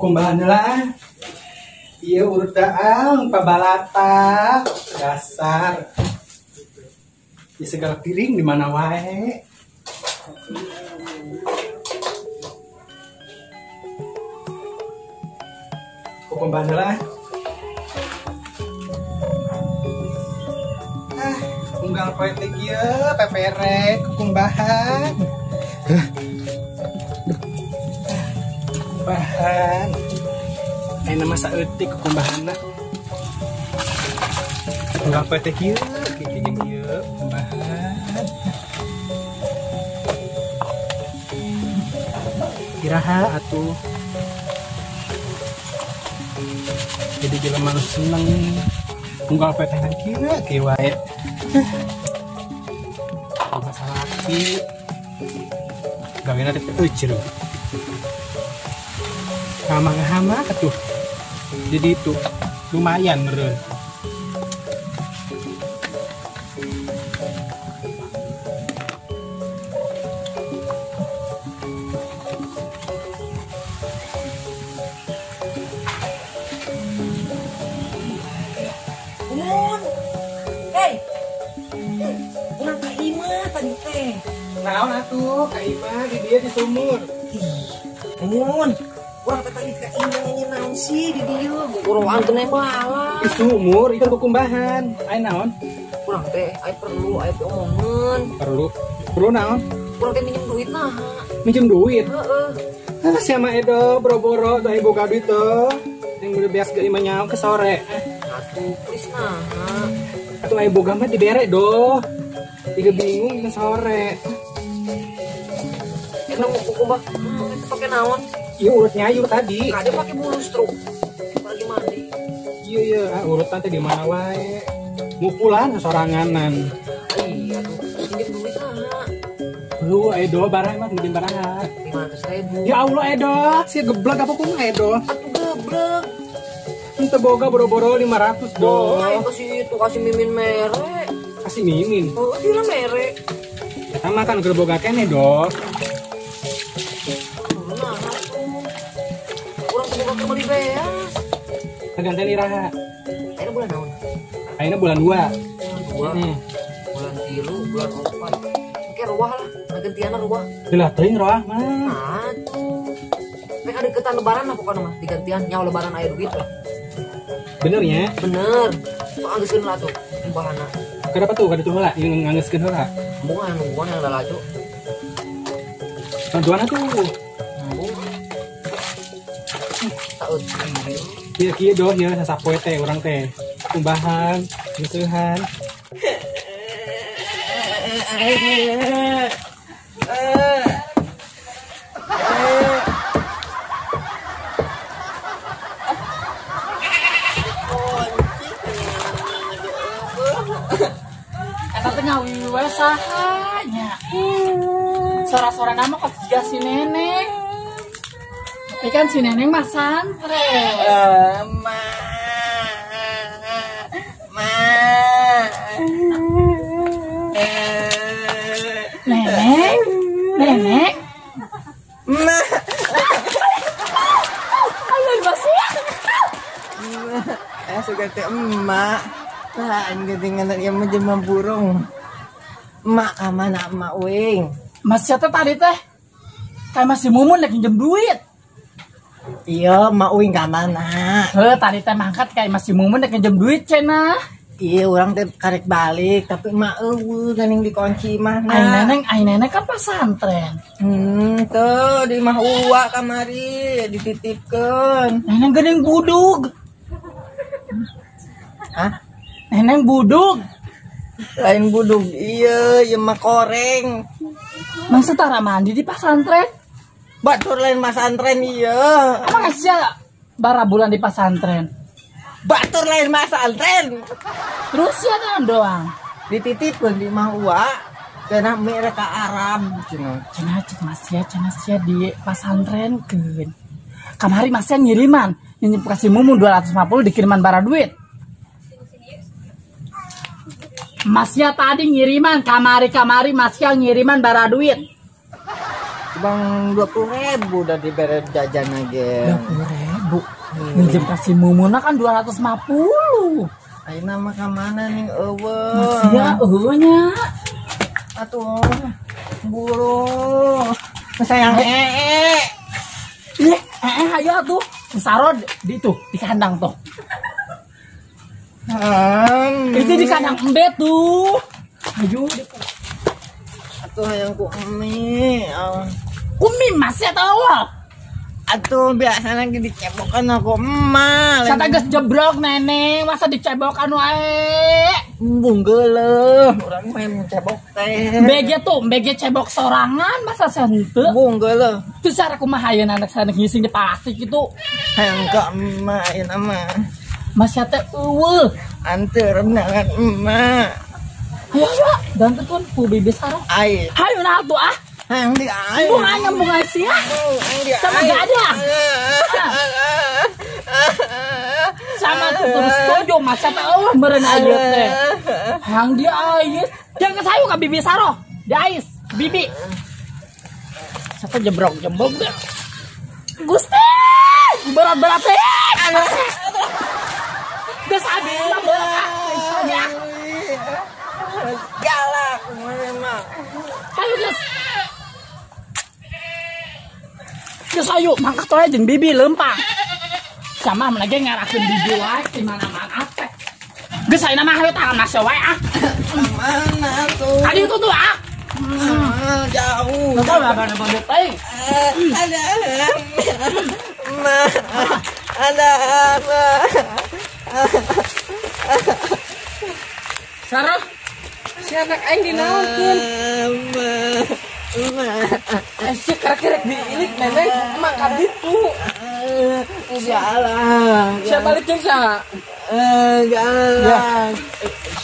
Kukumbahan lah. Iya urut daang pabalata dasar. Di segala piring di mana wae. Kukumbahan lah. Ah, unggal poe teh kieu pepere kukumbahan. Kukumbahan. Ayeuna mah saeutik kukumbahanna. Unggal poe teh kieu, kieu jeung ieu kukumbahan. Iraha atuh. Jadi jelema nu seneng unggal poe teh kieu kieu wae. Boga salaki. Gawena teh euceur. Hama-hama atuh. Jadi itu lumayan meureun. Mun. Hei. Urang ka imah tadi teh. Naon atuh ka imah di dieu di sumur. Ih, Mun. Urang teh tadi ka imah nanya naon sih di dieu? Urang teu balas. Di sumur ikan kukumbahan. Aya naon? Urang teh aya perlu aya teh omongan. Perlu. Perlu naon? Urang teh minjem duit nah. Minjem duit? Heeh. Ah, siapa edo boro-boro teh boga duit teh. Yang udah beas ke imah nyaho ke sore. Atuh please nah. Atuh aya boga mah dibere doh. Tiga bingung ke sore. Eta mau kukumbah, itu pakai naon? Iya urut nyayur tadi. Kade pakai bulus truk. Lagi mandi. Iya iya, ah, urutan teh di mana wae. Mupulan soranganan. Iya tuh, minjem duit nah. Lu edo barang mah minjem baraha. 500.000. Ya Allah edo, si geblek apa kumaha edo? Atuh geblek. Henteu boga boro-boro 500 do. Oh, ayo kasih itu kasih mimin mere. Kasih mimin. Oh, dia mere. Eta mah kan keur boga keneh do. Nah, urang teu boga keur meuli beas. Gantian iraha. Ayeuna bulan naon? Ayeuna bulan 2. Bulan 2. Bulan 3, bulan 4. Engke ruah lah, gantianna ruah. Lah teuing ruah mah. Atuh. Rek deketan lebaran lah pokokna mah digantian nyawa lebaran aya duit lah. Bener nya? Bener. Sok anggeuskeun lah tuh kumbahana. Kenapa tuh kada tuh heula yang nganggeuskeun heula? Embung anu nungguan yang lalajo. Bantuan atuh. Embung. Saeutik. Ieu kieu doh ieu sasapoe teh urang teh. Kumbahan, ngeusehan. Eta teh ngawiwi saha nya. Sora-sora nama kok jiga si neneng. Tapi kan si neneng mah santren. Ma. Ma. Neneng, nenek. Ma. Ayo masih. Ma, suka teh emak. Nah, gedengan ieu mah jelema burung. Emak ka mana emak uing? Mas siapa tadi teh? Kayak masih mumun lagi minjem duit. Iya, emak uing ka mana? Heh, tadi teh mangkat kayak masih mumun lagi minjem duit cenah. Iya, urang teh karek balik, tapi emak eueuh geuning dikunci mah. Ai neneng kan pesantren. Tuh di imah uwa kamari dititipkeun. Neneng geuning budug. Hah? Neneng budug. Lain budug, iya, ieu mah koreng. Masa tara mandi di pesantren? Batur lain pesantren iya. Emang sia bara bulan di pesantren? Batur lain pesantren. Terus sia naon doang? Dititipkeun di imah uwa. Cenah mereka Arab cenah. Cenah cek mas sia, cenah sia di pesantren keun. Kamari mas sia ngiriman, nginjem kasih mumun 250 dikiriman bara duit. Masya tadi ngiriman, kamari-kamari Masya ngiriman bara duit. Bang 20.000 udah diberi jajan aja. 20.000. 200.000. Minjem kasih Mumuna kan 250. Ayeuna mah ka mana ning eueuh. Masih eueuh nya. Atuh buru. Sayang ee. Ih, ayo atuh. Saro di itu, di kandang tuh. Itu di kandang embe tuh. Ayo. Atuh hayang ku emi. Umi masih tahu. Atuh biasanya lagi dicebokan aku emak. Kata geus jebrok neneng, masa dicebokan wae. Embung geuleuh, urang main cebok teh. BG tuh, BG cebok sorangan masa henteu. Embung geuleuh. Terus cara kumaha ayeuna anak sana ngising di plastik itu. Hayang ka emak ayeuna mah. Masya teh eueuh. Anteur dengan emak. Hayo ayo, danteun ku bibi Sarah. Ai. Hayo nah atuh ah. Hayang di ai. Bunga bunga sia. Sama gak ada. Sama tuh terus setuju masa teh eueuh meureun ayeut teh. Hayang di ais. Jangan sayu ka bibi Saroh. Di ais, bibi. Satu jebrok jembog deh. Gusti, berat-berat teh. Geus abis lah berat. Galak memang. Ayo geus. Geus ayo mangkat wae jeung bibi leumpang. Sama mun lagi ngarakeun bibi wae di mana-mana teh. Geus ayeuna mah hayu tah masya wae ah. Mana tuh? Tadi itu tuh ah. Jauh. Tahu apa apa teh. Ada. Ma. Ada apa? Sarah, si anak aing dinaonkeun? Si kerek-kerek diilik neneng emak ka ditu. Salah. Sia balik jeung saha? Galak.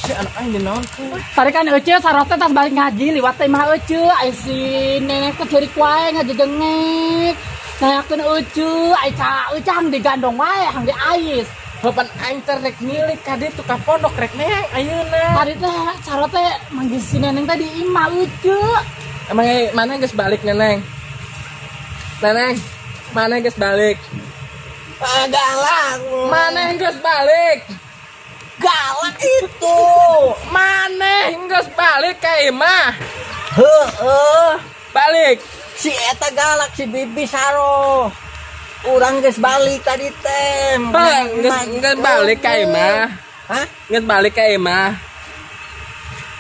Si anak aing dinaonkeun? Tadi kan euceu Sarah teh tas balik ngaji liwat teh mah euceu ai si nenek teh ceurik wae ngajejengek. Nanyakeun euceu ai ca euceu hang digandong wae hang diais. Bapan aing teh rek ngilik ka ditu ka pondok rek neang ayeuna. Tadi teh Sarah teh manggil si neneng teh di imah euceu. Emang mana geus balik neneng? Neneng, mana geus balik? Galak. Mana geus balik? Galak itu. Mana geus balik ka imah? Heeh. Balik. Si eta galak si bibi Saroh. Urang geus balik tadi teh. Geus balik ka imah. Hah? Geus balik ka imah.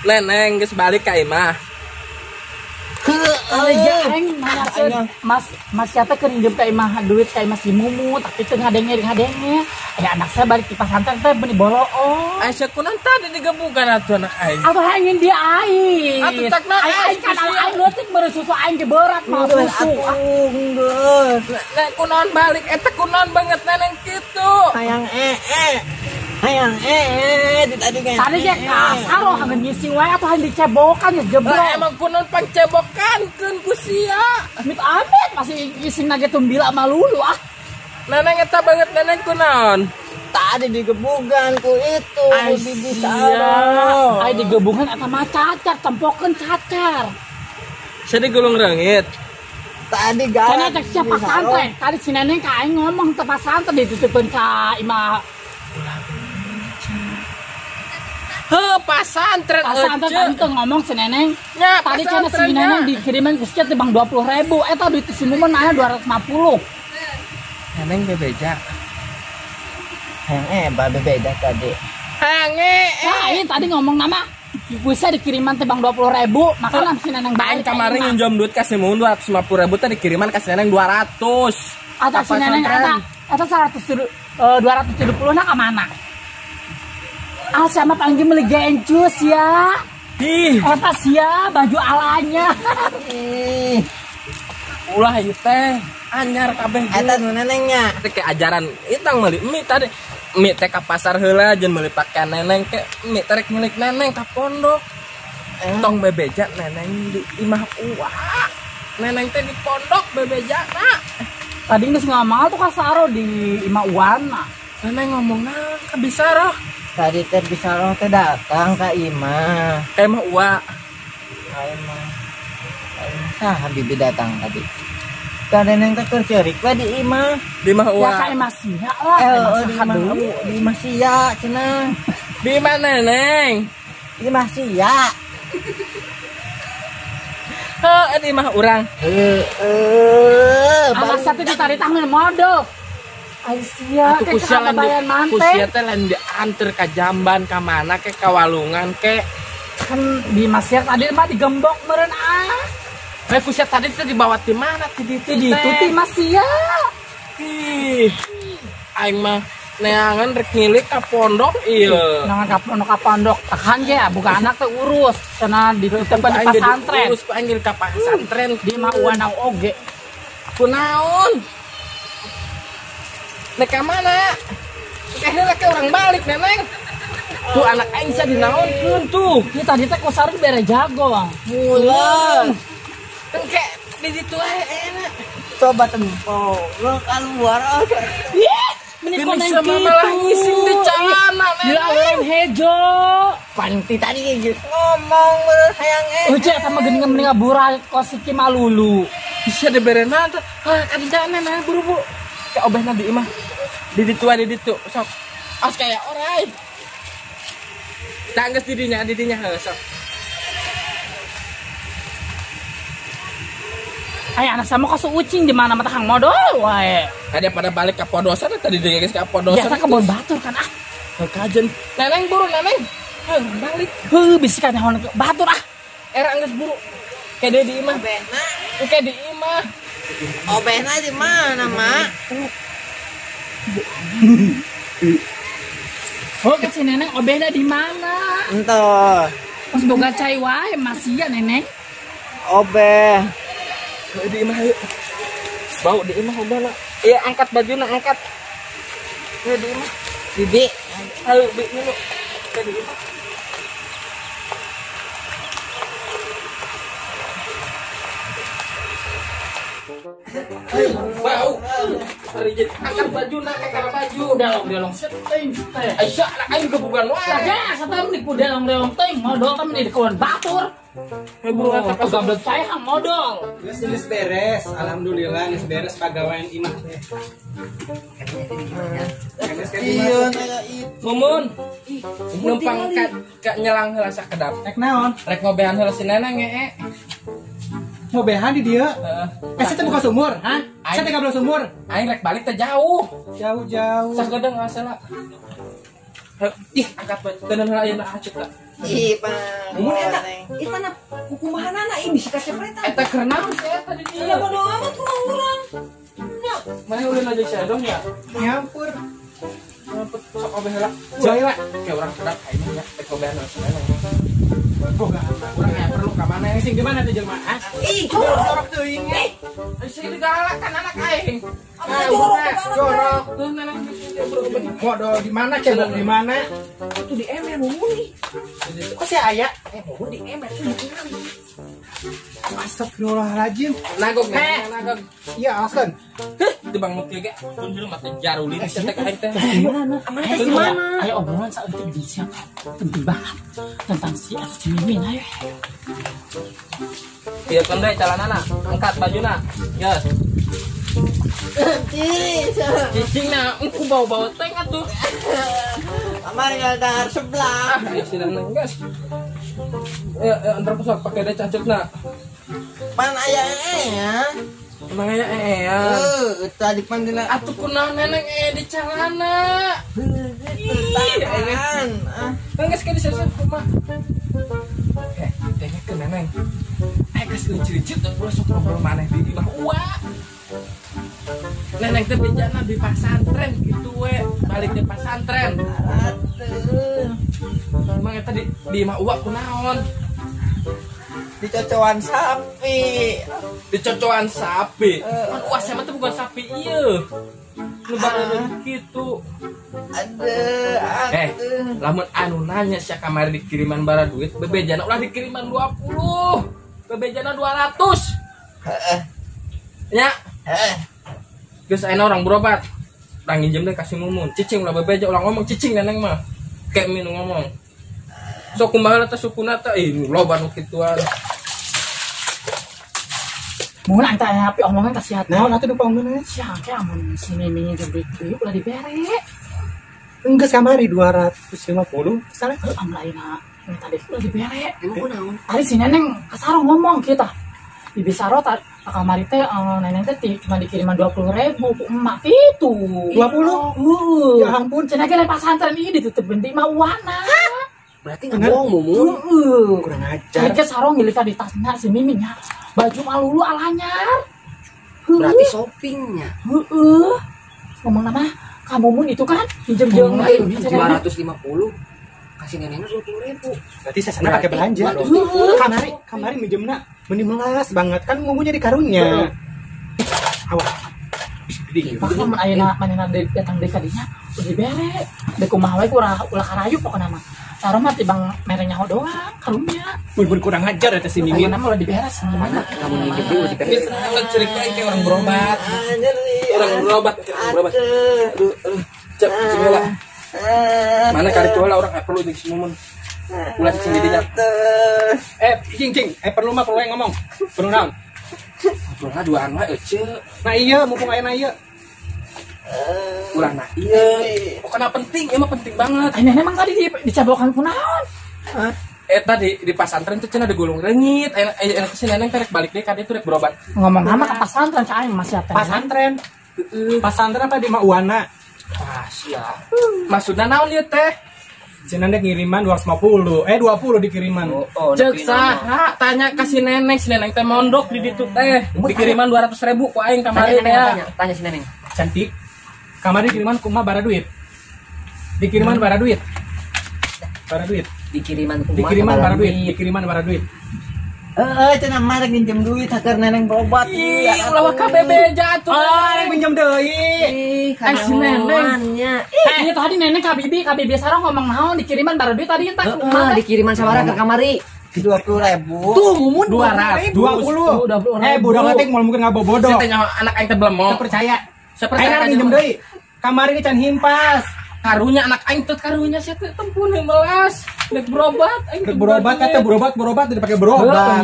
Neneng geus balik ka imah. Heeh. Aing nanyakeun Mas Mas siapa keur nginjem ka imah duit ka imah si Mumu tapi teu ngadenge-ngadenge. Ya anak saya balik di pasantren teh beuni boloo. Aisyah kunaon tadi digebukan atuh anak aing. Atuh aing dia aing. Atuh takna aing kan aing leutik beureum susu aing ge berat mah susu. Geus. Nek kunaon balik eta kunaon banget neneng kitu. Hayang ee. Hayang ee di tadi kan. Tadi ge kasar loh hangeun ngising wae atuh hayang dicebokan geus jebrok. Lah emang kunaon pangcebokan keun ku sia. Amit amit masih ngising nage tumbila malulu ah. Neneng eta banget neneng kunaon? Tadi digebugan ku itu ku bibi Sarah. Ai digebugan eta mah cacar, tempokeun cacar. Saya digulung reungit. Tadi galak. Karena cek siapa pasantren. Tadi si neneng ka aing ngomong teu pasantren dititipkeun ka imah. Heuh, pasantren. Pasantren tadi ngomong si neneng. Nya, tadi cenah si neneng dikiriman ku sia teh bang 20.000. Eta duit si Mumun aya 250. Neneng bebeja. Hayang babe beda tadi. Hayang Nah, ini tadi ngomong nama bisa dikiriman teh bang 20.000, makanya si neneng balik. Aing kamari nginjom duit ka si Mumun 250.000 teh dikiriman ka si neneng 200. Atau si neneng eta 100 270 na ka mana? Ah, sama panggil beli gencus ya. Ih, eta sia baju alanya. Ih. Ulah ieu teh anyar kabeh. Eta nu nenengnya. Teh ke ajaran itang meuli mie tadi. Mie teh ka pasar heula jeung meuli pakaian neneng ke mie teh rek milik neneng ka pondok. Tong bebeja neneng di imah uwa. Neneng teh di pondok bebejana. Tadi geus ngamal tuh ka Saro di imah uwana. Neneng ngomongna ka Bisaroh. Tadi teh Bisaroh teh datang ka imah. Ka imah uwa. Ka imah. Ka imah saha bibi datang tadi? Ka neneng teh keur ceurik we di imah. Di imah uwa. Ya ka imah sia lah. Di imah di imah sia cenah. Di imah neneng. Di imah sia. Heuh, di imah urang. Heeh. Awas satu ditarik tangan modal. Aisyah, atuh kusia lain kusia teh lain dianter ka jamban ka mana ke ka walungan ke. Kan di Masya tadi mah digembok meureun ah. Eh kusia tadi teh dibawa ti mana ti ditu teh? Ditu ti Masya. Ih. Aing mah neangan rek ngilik ka pondok ieu. Neangan ka pondok tahan ge buka anak teh urus cenah dititipkeun di pasantren. Urus ku aing ka pasantren di mah uana oge. Kunaon? Nek ka mana? Kayaknya laki orang balik neneng. Tuh anak aing sia dinaonkeun tuh. Ieu tadi teh kosari bere jago. Mulan. Engke di ditu ae enak. Coba tempo. Lo keluar. Ih, meni koneng kitu. Malah ngising di celana neneng. Dilaweran hejo. Panti tadi geus ngomong bener hayang eh. Eueuh eta mah geuning mending ngabura kosiki malulu. Bisa diberenan teh. Ah, kadinya neneng buru-buru. Ka obehna di imah. Di ditu di ditu sok. As kayak orai. Tangges didinya heuh sok. Ay anak sama kok ucing di mana mata hang modal wae. Ada pada balik ka Podosan tadi dia geus ka Podosan. Biasa kebon batur kan ah. Kajen. Neneng buru neneng. Heuh balik. Heuh bisi ka nyaho batur ah. Era geus buru. Kede di imah. Obehna. Engke di imah. Obehna di mana, Mak? Oh, ke si neneng obehna di mana? Entuh. Mas boga cai wae masih ya neneng. Obeh. Di imah yuk. Bau di imah obehna. Iya, angkat bajuna, angkat. Ya di imah. Bibi. Ayo, bi minum. Di imah. Bau. Rijit angkat baju nak angkat baju. Delong-delong setting teh. Aisyah anak aing gebugan wae. Lagi satam di ku delong-delong teh modal teh di kebon batur. Hei buru eta gablet cai hang modal. Geus beres, alhamdulillah geus beres pagawean imah teh. Iya, Mumun. Numpang ka nyelang heula sakedap. Rek naon? Rek ngobehan heula si neneng ee. Ngobehan di dieu? Heeh. Eh, saya buka sumur, hah? Saya teh belum sumur. Aing rek balik teh jauh. Jauh-jauh. Sakedeung asal. Ih, angkat baju. Keun heula ayeuna acet lah. Ih, Pak. Mun eta, ieu mana kukumahanana ieu bisa kacepretan. Eta keur naon sih eta di dieu? Ya bodo amat kumaha urang. Nya, mana ulin aja sia dong ya? Nyampur. Nyampur sok obeh heula. Jauh heula. Kayak urang kedap aing nya rek ngobehan heula si neneng. Boga urang aya perlu ka mana sing di mana teh jelema? Ih, jorok teuing. Sing digalakan anak aing. Jorok. Tuh neneng modal di mana cebok di mana? Itu di ember mumun nih. Kok si aya? Mumun di ember tuh ditinggali. Astagfirullahaladzim. Nagog nagog. Iya, askan. Heh, di bang muki ge. Tun jelema teh jarulin teh aing teh. Amanah teh di mana? Ayo obrolan saeutik di siapa? Penting banget tentang si atau si Mimin ayo. Ieu kan deui calanana, angkat bajuna. Geus. Cicing na, engku bau-bau teng atuh. Amar dahar sebelah. Ah, ya sih neneng geus. Ya, antar pesok pakai deh cacetna. Pan aya ya. Emang aya ya. Heuh, tadi pan dina atuh kunaon neneng di celana. Ih, ah. Geus ka disesep kumaha. Eh, dengekeun neneng. Aing geus leucit-leucit ulah sok ngobrol maneh di imah uwa. Neneng teh bejana di pasantren gitu we, balik di pasantren. Atuh. Emang eta di imah uwa kunaon? Dicocoan sapi. Dicocoan sapi. Pan uwa saya mah teh bukan sapi ieu. Nu bareun kitu. Aduh, aduh. Lamun anu nanya sia kamari dikiriman bara duit, bebejana ulah dikiriman 20. Bebejana 200. Heeh. Nya. Heeh. Geus ayeuna orang berobat. Urang nginjem deh kasih mumun. Cicing ulah bebeja ulah ngomong cicing neneng mah. Kayak minum ngomong. Sok kumaha teh sukuna teh ih loba nu kituan. Mun aing teh aya api omongan ka sia teh. Naon atuh dipaongkeun? Sia ke amun si Mimi jeung duit deui ulah dibere. Enggeus kamari 250 salah. Heuh am lainna minta deui ulah dibere. Emang kunaon? Tadi si Neneng ka Saro ngomong kita. Bibi Saro kamari teh neneng teh cuma dikiriman 20.000 ku emak gitu. 20? Heeh. Ya ampun. Cenah ge lain pasantren ieu ditutup geuning mah uana. Berarti nggak bohong Mumun. Heeh. Kurang ajar. Jadi ke Saro ngilik di tasna si Mimi nya. Baju malulu alanyar. Berarti shoppingnya. Heeh. Ngomong nama kamu Mun itu kan pinjem jeung 250 kasih neneknya 20.000. Berarti saya sana pakai belanja. Kamari kamari minjemna meni melas banget kan ngomongnya di karunya. Awas. Bahkan mun ayeuna manehna datang deui ka dinya udah dibere. Deuk kumaha we ulah karayu pokona mah. Saro mah tibang mere nyaho doang karunya. Mun kurang ajar eta si Mimin. Pokona mah ulah diberes. Mana kamu minjem deui ulah diberes. Cerita kayak orang berobat. Orang berobat, orang berobat. Aduh, aduh. Cek, cek lah. Mana kartu lah orang nggak perlu jeung si Mumun. Ulah cicing didinya. Cing cing, perlu mah perlu yang ngomong. Perlu naon? Ngobrolna duaan wae euceu. Nah iya, mumpung aya na ieu. Ulah nah iya. Pokoknya penting, ieu mah penting banget. Ini emang tadi dicabokan ku naon? Eta di pasantren tuh cenah digulung reungit. Aya si Neneng teh rek balik deui ka dieu tuh rek berobat. Ngomong nama ke pasantren cai masih apa? Pasantren. Pasantren apa di Mauana? Ah, siap. Maksudna naon ieu teh? Si Neneng ngiriman 250. 20 dikiriman. Oh, Cek saha tanya ka si Neneng, si Neneng teh mondok di ditu teh. Dikiriman 200.000 ku aing kamari teh. Tanya si Neneng. Cantik. Kamari dikiriman kumaha bara duit? Dikiriman bara duit. Bara duit. Dikiriman kumaha? Dikiriman bara duit. Dikiriman bara duit. Heeh, cenah mah rek minjem duit haker neneng berobat. Ih, ulah waka bebeja atuh. Ah, rek minjem deui. Ih, si Neneng. Ini tadi Neneng ka Bibi Saro ngomong naon dikiriman bara duit tadi teh kumaha? Dikiriman sabaraha ke kamari? 20.000. Tuh, Mumun 200. 20. Bodoh ngatik moal mungkin ngabobodo. Saya tanya anak aing teh belum. Percaya. Saya percaya minjem deui. Kamari ge can himpas. Karunya anak aing teh karunya sia teh tempun melas. Rek berobat aing teh berobat kata berobat dipakai berobat.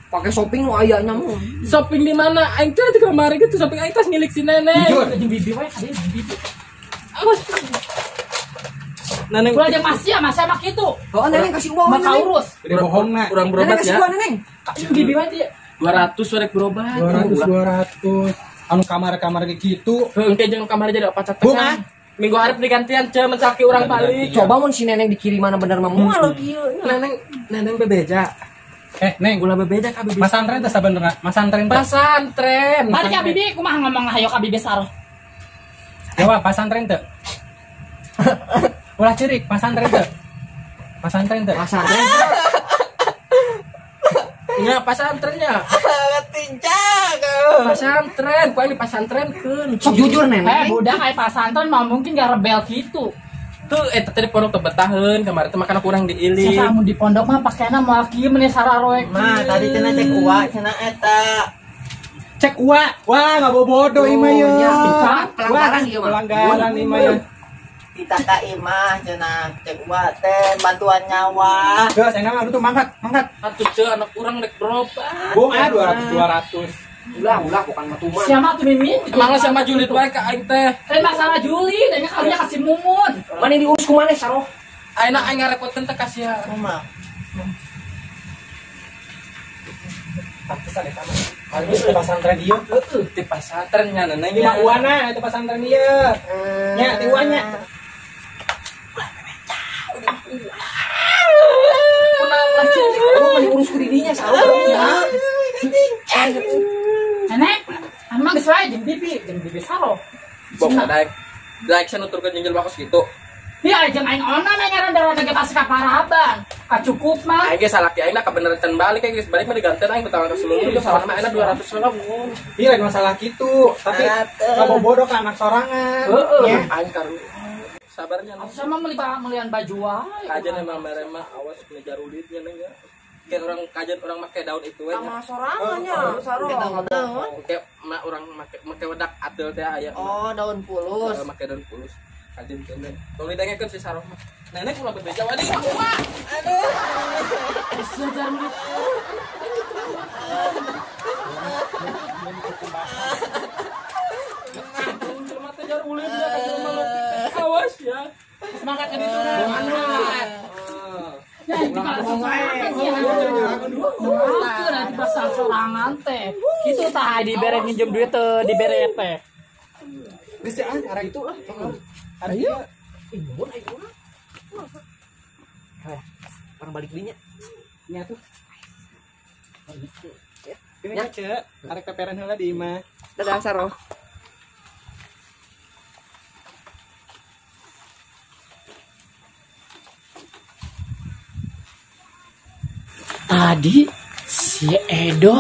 Pakai shopping nu aya nya mah. Shopping di mana? Aing teh di kamari gitu shopping aing tas ngilik si Neneng. Jeung Bibi wae tadi Bibi. Awas. Neneng ulah jeung masih mah kitu. Oh, Neneng kasih uang Maka urus. Gede bohongna. Urang berobat ya. Neneng kasih uang Neneng. Bibi wae teh 200 rek berobat. 200. Anu kamar-kamar gitu. Heuh, engke jeung kamar jadi opat satengah. Minggu harap digantian ce mencaki urang balik. Coba mun si Neneng dikiriman bener mah moal kieu. Neneng bebeja. Neng ulah bebeja ka Bibi. Pasantren teh sabenerna? Pasantren. Pasantren. Bari ka Bibi kumaha ngomong hayo ka Bibi Saro. Jawab pasantren teh. Ulah ceurik pasantren teh. Pasantren teh. Pasantren. Nya pasantrennya. Ketincak. Pasantren, ku aing dipasantrenkeun. Sok jujur Neneng. Budak aya pasantren mah mungkin gak rebel gitu. Tuh eta teh di pondok teh betaheun kamari teh makana kurang diilik. Siapa mun di pondok mah pakaianna moal kieu meuni sararoek. Mah tadi cenah cek uwa cenah eta. Cek uwa. Wah, ngabobodo ieu mah ye. Pelanggaran ieu mah. Pelanggaran ieu mah ye. Kita ka imah cenah cek uwa teh bantuan nyawa. Geus enak aduh tuh mangkat, mangkat. Atuh ce anak urang rek berobat. Bohong ah 200 200. Ulah bukan matuman. Siapa tuh Mimin? Emangnya sama Julit wae ka aing teh. Lain masalah Juli, dan karunya kasih Mumun. Mana diurus ku maneh Saro? Ayeuna aing ngarepoteun teh kasihan. Kumaha? Pantesan eta mah. Kali ini pasantren ieu. Heueuh, di pasantren nya neneng. Di Uana eta pasantren ieu. Nya di Uanya. Kunaon cilik mah diurus ku didinya Saro. Nenek, emang geus wae jeung Bibi Saro. Bok daek. Daek sanuturkeun jeung jelema kos kitu. Iya, jeung aing ona na ngaran-ngaran ge pasti ka paraban. Kacukup mah. Aing ge salaki aing na kabeneran can balik aing geus balik mah digantian aing betang ka sulung geus salah mah aing 200 ribu. Iya lain masalah kitu, tapi kabobodo ka anak sorangan. Heeh, aing karu. Sabarnya sama meuli melian baju wae. Kajian emang mere mah awas ngejarulitnya neng ya. Kayak orang kajian orang make daun itu we. Sama sorangan nya, Saro. Kayak mah orang make wedak ateul teh aya. Oh, daun pulus. Make daun pulus. Kajian kene. Tong didengekeun si Saro mah. Nenek ulah bebeja wadi. Aduh. Sejarah. Nanti pasal sorangan teh. Kitu tah dibere minjem duit teh dibere teh. Geus ah arah itu lah. Ayo. Ih, nuhun aing urang. Orang balik dinya. Nya tuh. Ini ya, Cek, arek peperan heula di imah. Dadah Saro. Tadi si Edo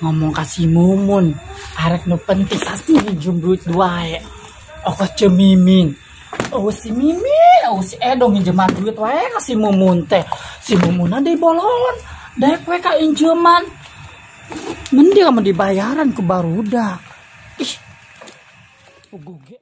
ngomong kasih Mumun arek nu penting pasti minjem duit wae. Oh ce Mimin. Oh si Mimin, oh si Edo minjeman duit wae ka si Mumun teh. Si Mumunna dibolon, daek we ka injeman. Mending mah dibayaran ku barudak. Ih. Puguh ge.